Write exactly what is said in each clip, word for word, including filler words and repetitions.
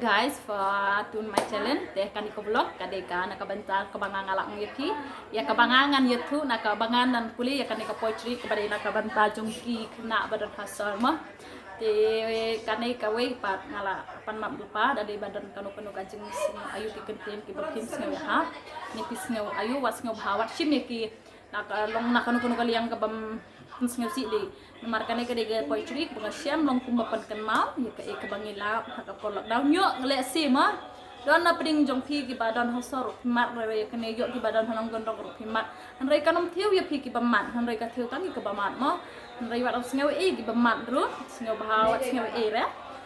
Guys, for to my channel, te kane ka vlog ka dei ka na ka bynta kaba nga nga la ong ïa phi, ïa kaba nga ngan ïathuh na kaba nga ngan pule ïa kane ka poetry kaba dei na ka bynta jong ki khynnah ba don ha sor mo. Te kane kawei pat nga la pan map lypa da dei ba don kano kano ka jingsngew aïu ki kyntien kiba phin sngew ïahap, ne phi sngew aïu, wat sngew bha wat shim ïa ki na ka long na kano kano ka liang kaba ym pynsngewsih lei. Namar kane ka dei ka poetry kaba nga shem long kumba pynkynmaw ïa kaei kaba ngi lap ha ka por lockdown. Ïoh lehse ma don na pdeng jong phi kiba don ha sor ruh phi mad, hynrei ïa kane ïoh kiba don ha nongkyndong ruh phi mad. Hynrei kan ym thew ïa phi kiba mad, hynrei ka thew tang ïa kiba mad mo. Hynrei wat ym sngew ei kiba mad ruh, sngew bha wat sngew ei re.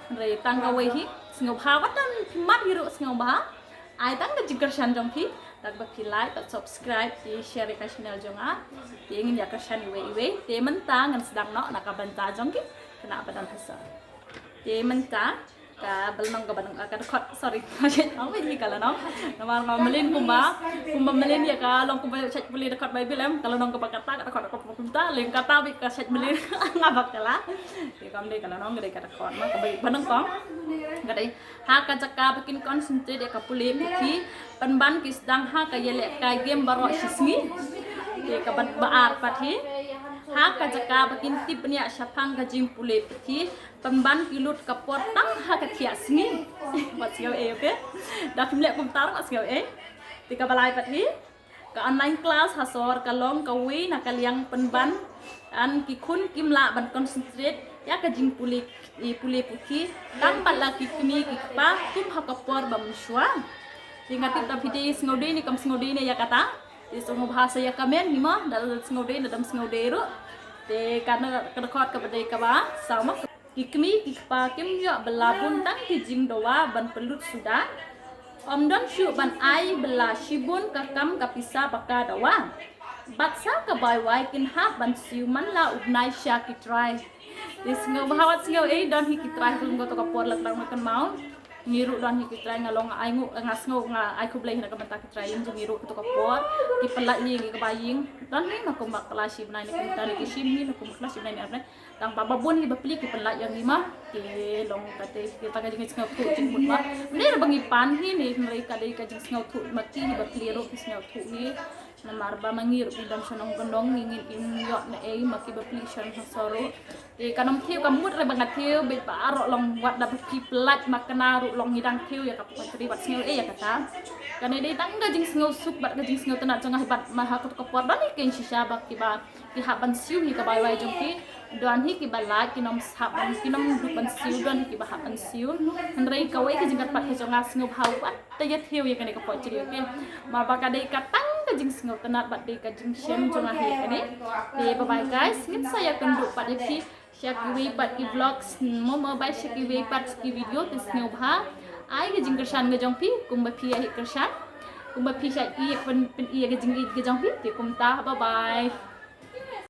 Hynrei tang kawei hi, sngew bha wat tang phi mad hi ruh sngew bha. Ai tang ka jingkyrshan jong phi da kaba phi like bad subscribe, phi share ïa ka channel jong nga. Te ngin ïa kyrshan iwei iwei. Te mynta ngan sdang noh na ka bynta jong ki khynnah ba don ha sor. Te mynta ka lynnong kaba nang ka dkhot, sorry, shait ong beit hi ka lynnong. Namar nga mlien kumba kumba mlien ïa ka long kumba shait pule dkhot Baibl em, ka lynnong kaba kata ka dkhot kaba kumta, leng kata beit ka shait mlien nga ba kylla. Te kam dei ka lynnong, ka dei ka dkhot ma kaba ba nyngkong ka dei. Ha ka jaka ba kin concentrate ïa ka pule puthi, pynban ki sdang ha ka ïalehkai game baroh shi sngi. Te kaba ar pat hi, ha ka jaka ba kin tip bniah shaphang ka jingpule puthi, pynban ki lut ka por tang ha ka thiah sngi. Wat sngew ei, okay? Da phim leh kumta wat sngew ei. Te kaba lai pat hi, ka online class ha sor ka long kawei na ka liang pynban ki khun kim lah ban concentrate ïa ka jingpule, i pule puthi, tang bad la ki kmie ki kpa kum ha ka por ba mynshuwa. Te nga tip da phi dei sngewdei ne kam sngewdei ne ïa kata. Te sngewbha sa ïa comment hi ma, da sngewdei ne dam sngewdei ruh. Te ka na ka dkhot kaba dei kaba saw ma. Ki kmie ki kpa kim ïoh ba la bun tang ki jingdawa ban pynlut suda. Ym don shuh ban ai ba la shibun ka kam ka pisa ba ka dawa. Bad sa ka bai wai kin hap ban siew man la u bnai sha ki trai. Te sngewbha wat sngew ei, don hi ki trai kum kato ka por lak dang kan mau. Ngi ruh don hi ki trai, nga long ai ngu, nga sngew nga ai khublei na ka bynta ki trai jong ngi ruh kato ka por. Ki pynlait ïing ki kaba ïing. Don hi na kumba kala shi bnai na kumta na ki shim hi na kumba kala shi bnai na arnai. Tang ba ba bun hi bapli ki pynlait ïa ngi ma. Ki long kata ki tang ka jingsngewthuh jingmut ma. Hynrei ba ngi pan hi ne hynrei ka dei ka jingsngewthuh ma ki hi bapli ruh ki sngewthuh hi. Namar ba ma ngi ruh ki dang sha nongkyndong ngi ngin im ïoh na ei ma ki bapli sha nong ha sor ruh. Te kan ym thew ka mut re ba nga thew beit ba aroh long wat da ba ki pynlait ma kane ruh long ngi dang thew ïa ka poetry wat sngew ei ïa kata. Kane dei tang ka jingsngewsuk bad ka jingsngewtynnat jong nga hi bad ma ha kato ka por don hi kein shisha ba kiba ki hap ban siew hi ka bai wai jong ki. Don hi kiba lait kin ym hap ban, kin ym dup ban siew, don hi kiba hap ban siew. Hynrei kawei ka jingkyrpad ka jong nga sngewbha wat da ïa thew ïa kane ka poetry, okay? Ma ba ka dei ka tang ka jingsngewtynnat bad dei ka jingshem jong nga hi kane. Te bye bye guys, ngin sa ïakynduh pat ïa phi sha kiwei pat ki vlogs, mo mo bye sha kiwei pat ki video, te sngewbha ai ka jingkyrshan ka jong phi kumba phi ïa hi kyrshan, kumba phi shait ïa pyn pyn ïa ka jingïeit ka jong phi. Te kumta bye bye.